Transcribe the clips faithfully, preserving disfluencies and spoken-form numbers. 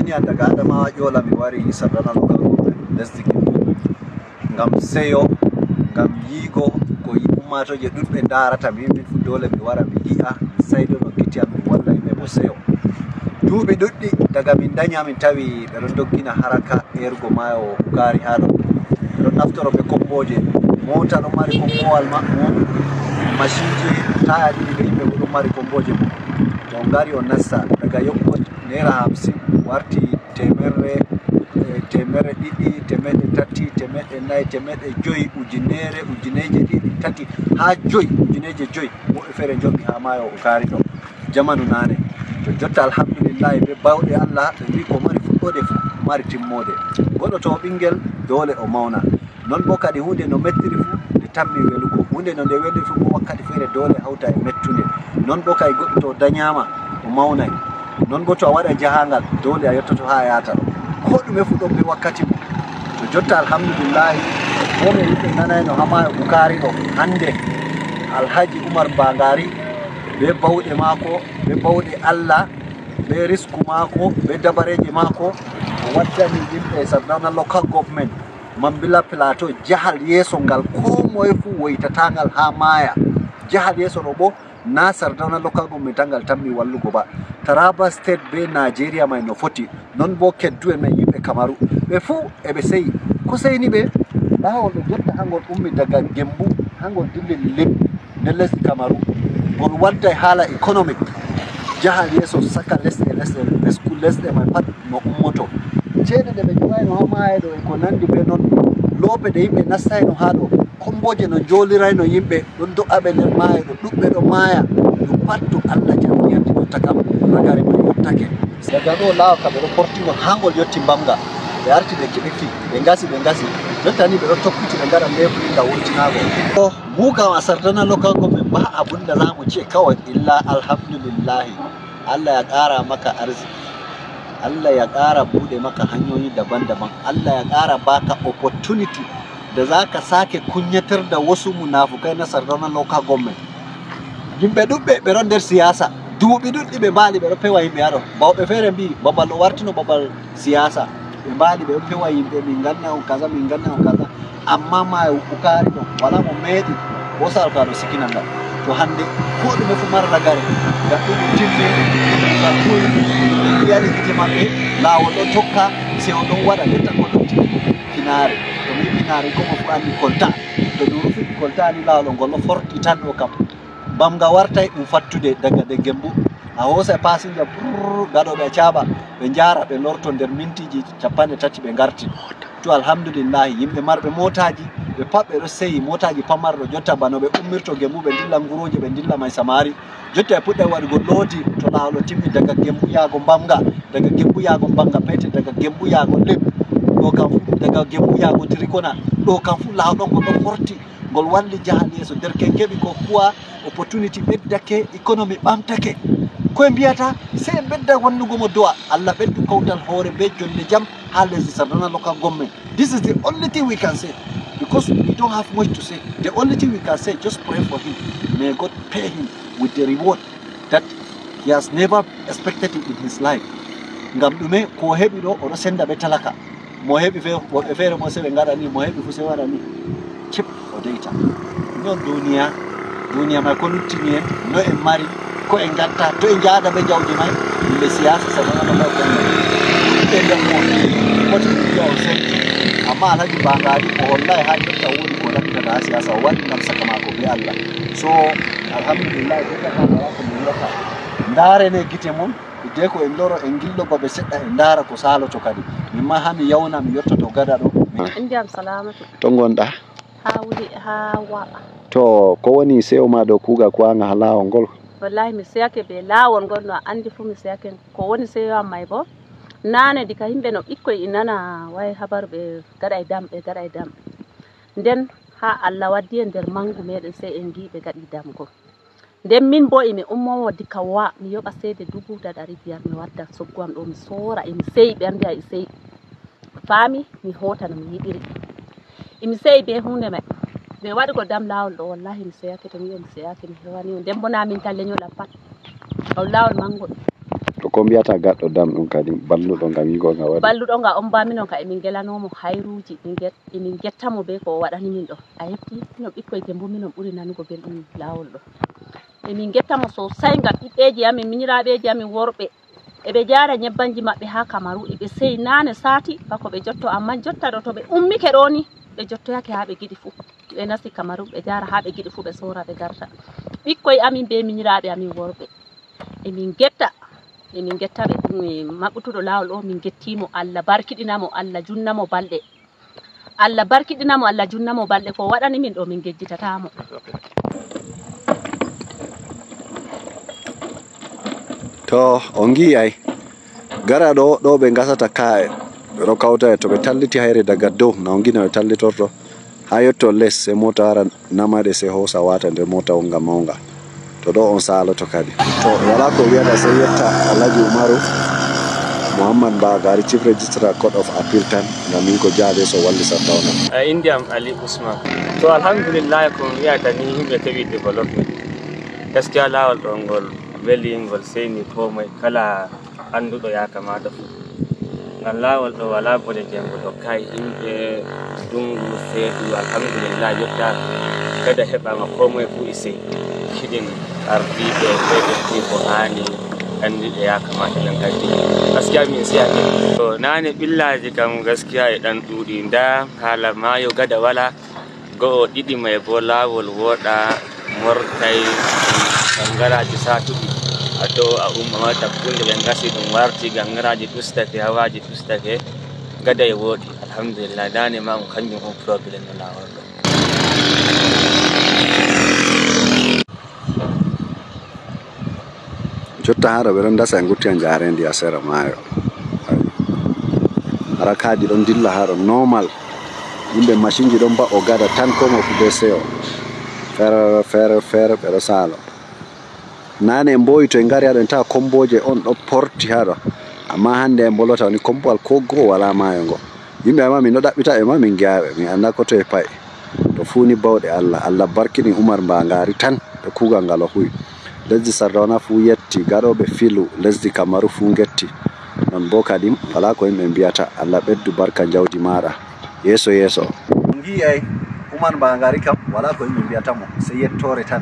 Daga Adamawa Ƴoola mi wari Sardauna Local Government lesdi Gimbi. Ngam seyo, ngam yiigo ko yi-, ummaatooje ɗuɗɓe ndaarata mi, min fu doole mi wara mi yi'a, mi saydono gite am, mi walla yimɓe bo seyo. Duuɓi ɗuɗɗi daga min danyi haa min tawi ɓe ɗon doggina haraka eerugo maayo Ukari haa ɗo. Ɓe ɗon naftoro be kombooje. Moota ɗon mari kombowal ma-, mum, masinji taaya ɗiɗi be yimɓe bo ɗon mari kombooje mum. To on ngari on nasta daga Yokkot naira hamsin warti teemerre, eh, teemerre ɗiɗi, teemeɗɗe tati, teemeɗɗe nayi, teemeɗɗe joyi, ujineere, ujineeje ɗiɗi, tati, haa joyi, ujineeje joyi. Woɓɓe feere njoɓi haa maayo Ukari ɗo. Jamanu naane. To jotta, alhamdulillahi, be bawɗe Allah, ɓe mbi ko mari fuɗɗoode fu, mari timmoode. Goɗɗo to o ɓingel, doole o mawna. Non bo kadi huunde no mettiri fu, nde tammi welugo. Huunde no nde weliri fu bo wakkati feere doole hawta e mettunde. Non bo kadi goɗɗo to o danyaama, o mawnay. Non bo to a waɗa jahaangal, doole a yottoto haa a yaata ɗo. Ko ɗume fu ɗon be wakkati mum. To jotta, alhamdulillahi, ko ɓe yimɓe nanayno haa maayo Ukari ɗo hande, Alhaji Umar Bagari, be bawɗe maako, be bawɗe Allah, be risku maako, be dabareeje maako, o waddani yimɓe Sardauna Local Government, Mambila Plateau, jahal yeeso ngal koo moye fuu woytataa ngal haa maaya. Jahal yeeso ɗo bo, naa Sardauna Local Government tan ngal tammi wallugo ba. Taraba State be Nigeria may no foti. Non bo keddu'en men yimɓe Kamaru. Ɓe fuu e ɓe seyi. Ko seyni ɓe? Laawol ɗo jotta haa ngol ummi daga Gembu, haa ngol dilli Lim, nder lesdi Kamaru. Ngol wadday haala economic. Jahal yeeso saka lesɗe, lesɗe, lesku-, lesɗe may pat no ummoto. Ceede ɗe ɓe jogaayno haa maayɗo e ko nandi be non, loope ɗe yimɓe nastayno haa ɗo, kombooje no njoolirayno yimɓe, ɗon do'a ɓe nder maayɗo, ɗuɗɓe ɗo maaya. Ɗum pat to Allah jaɓi yande jotta kam, ragare may yottake. Daga ɗo laawa ka ɓe ɗo portingol haa ngol yotti Mbamga. Ɓe arti ɓe keɓiti, ɓe ngasi, ɓe ngasi. Jotta ni ɓe ɗo tokkiti ɓe ngaɗa leburinga wurtinaago. To, mu kam a Sardauna Local Government ba abun da za mu ce kawai illa alhamdulillahi. Allah ya ƙara maka arziki. Allah ya ƙara buɗe maka hanyoyi daban-daban. Allah ya ƙara baka opportunity da za ka sake kunyatar da wasu munafukai na Sardauna Local Government. Yimɓe ɗuɗɓe ɓe ɗon nder siyasa. Duuɓi ɗuɗɗi ɓe mbaali ɓe ɗo pewa yimɓe haa ɗo. Bawɓe feere mbi'i babal o wartino babal siyasa. Ɓe mbaali ɓe ɗo pewa yimɓe, "Min nganna on kaza, min nganna on kaza." Amma maayo Ukari ɗo, walaa mo meeɗi hoosa alkaado sikina ngal. To hande, koo ɗume fu mara ragare, ngal ɗum timmi, ngal ɓuri, ɓe mbiyani gite maɓɓe, laawol ɗon tokka, seyo ɗon waɗa, ɓe takko ɗon timmi. Pinaare, to mi pinaare, ko mo fu anndi kolta. To ɗum rufi kolta ni, laawol ngol ɗo forti tan ɗo kam. Bamga wartay ɗum fattude daga de Gembu. A hoosa pasinja, brrr, gaɗooɓe a caaba, ɓe njaara, ɓe lorto nder mintiji capanɗe tati ɓe ngarti. To alhamdulillahi, yimɓe marɓe mootaaji, ɓe pat ɓe ɗo seyi, mootaaji pamarɗo jotta bano ɓe ummirto Gembu, ɓe ndilla Nguroje, ɓe ndilla may Samari. Jotta e puɗɗay waɗugo loodi to laawol timmi daga Gembu yaago Bamga, daga Gembu yaago Bamga Pete, daga Gembu yaago Leb. Ɗo kam fu, daga Gembu yaago Tirikona. Ɗo kam fu laawol ɗon ko ɗo forti. Ngol walli jahal yeeso. Derke'en keɓi ko kuwa, opportunity ɓeddake, economy ɓamtake. Koye mbiyata, sey en ɓedda wannugo mo du'a. Allah ɓeddu kawtal hoore be jonde jam haa lesdi Sardauna Local Government. This is the only thing we can say, because we don't have much to say. The only thing we can say, just pray for him. May God pay him with the reward that he has never expected it in his life. Ngam ɗume? Ko o heɓi ɗo, o ɗo senda be talaka. Mo heɓi fe-, woɓɓe feere bo, sey ɓe ngaɗa ni, mo heɓi fu, sey waɗa ni. Cip, o deyta. Non duniya, duniya may ko luttini en, no en mari, ko en ngatta, to en njaada be jawdi may, yimɓe siyasa, Sardauna Local Government. Ɓe nder mo, poti ɗum wi'a o senti. Amma Alhaji Bagari, o hollay haa jotta woodi ko lattata haa siyasa, o waɗi ngam saka maako be Allah. So, alhamdulillah, jotta kam, walaa ko mi wi'ata. Ndaare ne gite mon, hiddeko en loro, en ngillo babe seɗɗa, en ndaara ko saaloto kadi. Min ma haa mi yawna, mi yottoto gada ɗo. Innde am Salamatu. To ngonɗaa? Haa wuli, haa wa. To, ko woni seyo ma dow kuugal kuwanga haa laawol ngol? Wallahi, mi seyake be laawol ngol, no a anndi fuu mi seyake. Ko woni seyo am may bo, naane diga yimɓe no ɓikkoy e nana way habaru ɓe gaɗay dam, ɓe gaɗay dam. Nden haa Allah waddi en nder mangu meɗen, sey en ngi'i ɓe gaɗi dam go. Nden min bo emi ummowo diga wa, mi yoɓa seede dubu da ɗari biyar, mi wadda soggu am ɗo, mi soora, emi seyi, ɓe anndi ay seyi. Faami, mi hoota no mi yiɗiri. Emi seyi be huunde may. Mi waɗugo dam laawol ɗo, wallahi mi seyake, to mi wi'i mi seyake, mi hewani on. Nden bo na min tan lenyol am pat. Ɗon laawol mangol. To Ko mbiyata gaɗɗo dam ɗum kadi, balluɗo ngam yigo nga waɗi? Balluɗo nga on ba minon ka emin ngelanoo mo hayruuji, min nge- emin ngetta mo bee ko o waɗani min ɗo. A heɓti? Minon ɓikkoy Gembu minon ɓuri nanugo belɗum laawol ɗo. Emin ngetta mo soosay ngam ɓiɓɓeeji amin, minyiraaɓeeji amin worɓe e ɓe njaara nyebbanji maɓɓe haa Kamaru, e ɓe seyi naane saati bako ɓe njotto, ammaa jotta ɗo to ɓe ummike ɗo ni ɓe njottoyake haa ɓe ngiɗi fuu. To ɓe nasti Kamaru ɓe njaara haa ɓe ngiɗi fuu ɓe soora ɓe ngarta. Ɓikkoy amin bee minyiraaɓe amin worɓe. Emin ngetta, emin ngetta ɓe, mm, maɓɓutuɗo laawol o, min ngettii mo. Allah barkiɗina mo, Allah junna mo balɗe. Allah barkiɗina mo, Allah junna mo balɗe. Ko o waɗani min ɗo, min ngejjitataa mo. To on ngi'i ay, gara ɗo, ɗo ɓe ngasata kaa'e, ɓe ɗo kawta e to ɓe talliti hayre daga dow, na on ngi'i no ɓe tallitorto. Haa yotto les, sey moota wara nama ɗe, sey hoosa waata nder moota wonnga mawnga. To ɗo on saaloto kadi. To, walaa ko wiyata, sey yetta Alhaji Umaru Muhammad Bagari, Chief Registrar Court of Appeal tan, ngam yi'ugo jaha leeso walli Sardauna. E innde am Ali Usman. To, alhamdulillahi, ko mi wiyata ni, yimɓe keɓi développement. Gaskiya laawol ɗo ngol weli, ngol seyni koo moye, kala annduɗo Yaa Kamata fuu. Ngam laawol ɗo walaa bone jey ngo dokkay yimɓe, ndunngu, seeɗu, alhamdulillah, yottaaka. Gada heɓaama, koo moye fuu e sey. Hiɗen ardiiɓe, ɓe ƴetti ko haani, annduɓe Yaa Kamata nan kadi. Gaskiya min seyake. To naane ɓillaaji kam gaskiya e ɗan ɗuuɗi. Ndaa haala maayo gada walaa. Go'o, ɗiɗi may boo laawol wooɗa, mortay, ganngaraaji saatuɗi. A do'o a umma mata kunde ɓe ngasi ɗum warti, ganngaraaji ɗustake, hawaaji ɗustake, gada e wooɗi. Alhamdulillah, naane ma on kanjum on problème no laawol ɗo. Jotta haa ɗo ɓe ɗon ndasa e ngurtina njaareendi haa sera maayo. Harakaaji ɗon ndilla haa ɗo normal. Yimɓe masinji ɗon mba'o gada tan koo moy fuu bee seyo. Feere feere feere ɓe ɗo saalo. Naane en mboowi to en ngari haa ɗo en tawa kommbooje on ɗo porti haa ɗo. Ammaa hannde en mbolwata woni kommbowal koo goo walaa maayo ngo. Yimɓe am min ɗo ɗaɓɓita ɓe ma min ngi'aay ɓe, min anndaa koo toy ɓe pa'i. To fuu ni bawɗe Allah, Allah barkiɗin Umar Mbaagaari tan e kuugal ngal o huwi. Lesdi Sardauna fuu yetti, gaɗooɓe filu, lesdi Kamaru fuu ngetti. Non boo kadi walaa ko yimɓe mbiyata, Allah ɓeddu barka njawdi maaɗa yeeso yeeso. On ngi'i ay, Umar Mbaagaari kam walaa ko yimɓe mbiyata mo, sey yettoore tan.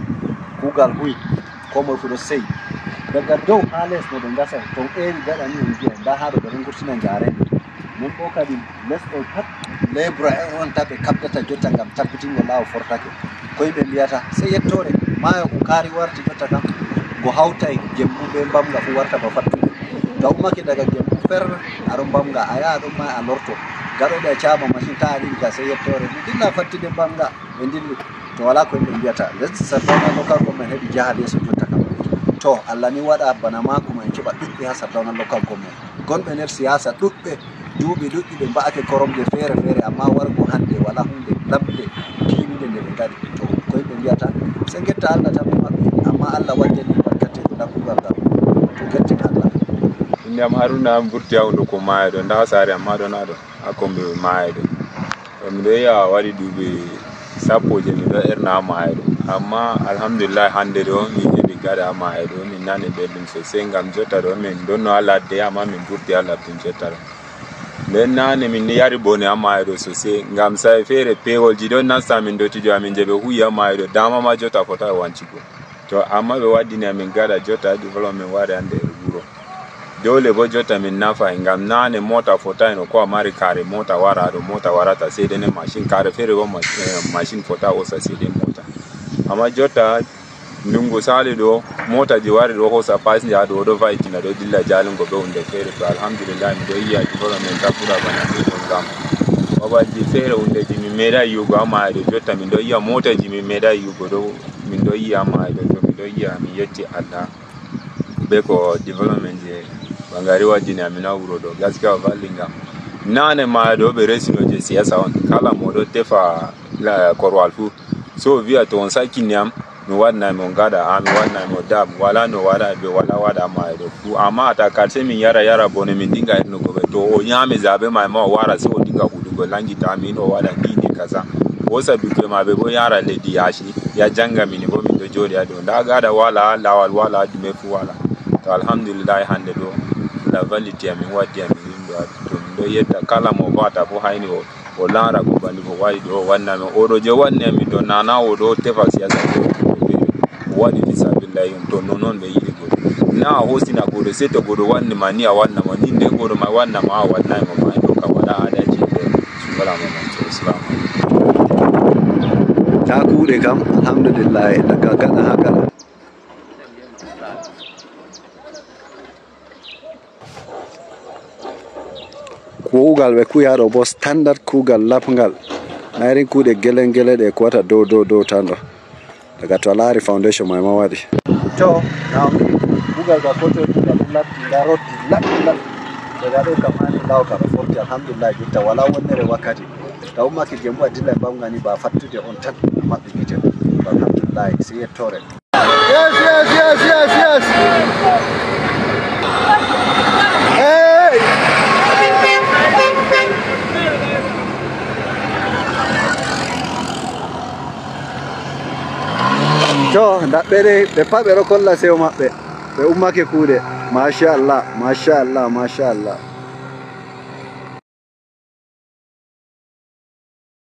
Kuugal huwi, koo moy fuu ɗo seyi. Daga dow haa les no ɓe ngasay, to on eewi gaɗa ni on ngi'ay, ndaa haa ɗo ɓe ɗon ngurtina njaareendi. Non boo kadi les ɗo pat leebura en on tan ɓe kaɓdata jotta ngam tabbitingo laawo fortake. Ko yimɓe mbiyata, sey yettoore, maayo ko kaari warti jotta kam, ngo hawtay Gembu bee Mbamnga fuu warta ba fattude. To a ummake daga Gembu fer, a ɗon Mbamnga, a yaha ɗon maayo a lorto. Gaɗooɓe a caaba masin ta'a ɗiɗi ka sey yettoore, mi dilla fattude Mbamnga, ɓe ndilli. To walaa ko yimɓe mbiyata, lesdi Sardauna Local Government heɓi jahal yeeso jotta kam. To Allah ni waɗa bana maaku ma en keɓa ɗuɗɓe haa Sardauna Local Government. Gonɓe nder siyaasa ɗuɗɓe, duuɓi ɗuɗɗi ɓe mba'ake koromje feere feere, ammaa wargo hannde walaa huunde lamnde tiiɗunde nde ɓe ngaɗi. To ko yimɓe mbiyata, sey ngetta Allah tan ɓe maɓɓe, ammaa Allah waddani ɓe barkateeɗo ɗaɓɓugal ngal. To ngetten Allah. Innde am Haruna, mi vurti haa hunnduko maayo ɗo, ndaa saare am haa ɗo, naa ɗo, haa kommbi maayo ɗo. To miɗo yi'a waɗi duuɓi sappo je miɗo erna haa maayo ɗo. Ammaa alhamdulillahi hannde ɗo min heɓi gada haa maayo ɗo, min nani belɗum sosai ngam jotta ɗo min ɗonno haa ladde ammaa min vurti haa labbun jotta ɗo. Nden naane min yari bone haa maayo ɗo sosai ngam sa'e feere pewolji ɗon nasta min dottijo amin je ɓe huwi haa maayo ɗo dama ma jotta fotai wancugo. To ammaa ɓe waddini amin gada jotta development waɗi haa nder wuro. Dole bo jotta min nafai ngam naane mota fotaino ko a mari kare mota wara ɗo mota warata sei dei ne mashin kare feere bo mashin fota hosa sei dei mota. Ammaa jotta ndungu sali ɗo motaji wari ɗo hosa pasinja ɗo ɗo va'itina ɗo dilla jalingo be hunde feere to alhamdulillahi miɗo yi'a development ɗon fuɗa bana ni ɗon ngam babalji feere hundeji min meeɗai yi'ugo haa maayo ɗo jotta min ɗon yi'a motaji min meeɗai yi'ugo ɗo min ɗon yi'a haa maayo ɗo to min ɗon yi'a min yetti Allah. Be ko development je Bagari waddini amin haa wuro ɗo gaskiya o valli ngam naane maayo ɗo ɓe resino je siyasa on kala mo ɗo tefa korwal fu so o vi'a to on sakkini am mi waɗanay mo gada a mi waɗanay mo dam wala no waɗa ɓe wala waɗa maayo ɗo fu amma a takarse min yara yara bone min dinga ernugo ɓe to o nyami zabe mai ma o wara se o dinga huɗugo langita min o waɗa ni ni kaza o hosa ɓikkoy maɓɓe bo yara leddi yaasi ya janga mini bo min ɗo jooɗi haa ɗo nda gada wala lawal wala ɗume fu wala To alhamdulillahi, hannde ɗo la validité amin waddi amin ɗum ɗo. To min ɗo yetta kala mo vata fof, hayni o o laara ko bandi ko waɗi ɗo, o waɗna min. Oɗo je waɗni min ɗo, nana oɗo tefa siyasa ko o waɗi fi sabilillahi on. To non non ɓe yiɗi goɗɗo. Na a hosina goɗɗo, se to goɗɗo waɗni ma ni, a waɗna ma ni, nde goɗɗo ma waɗna ma, a waɗnay mo ma, ɗo ka waɗa adaji ɗo. Sungala mo man to islam. Ta kuuɗe kam, alhamdulillah, daga gaɗa ha gaɗa. Kuugal ɓe kuuya ɗo bo standard kuugal laɓngal. Na irin kuuɗe gelen gele ɗe kuwata dow dow dow tan ɗo. Daga to a laari foundation mai ma waɗi. To na on kuugal ga koto kuugal ɗum laɓti nda roddi laɓti laɓti. Daga ɗo kam ani law ka ɗo fotti alhamdulillah, jotta wala wonnere wakkati. Ta ummaki gembu a dilla e mbamga ni ba fattude on tan a maɓɓi gite. Alhamdulillah, se yettore. Yes, yes, yes, yes, yes. Hey! To ndaɓɓe ɗe ɓe pat ɓe ɗo kolla sewo maɓɓe. Ɓe ummake kuuɗe. Machallah, machallah, machallah.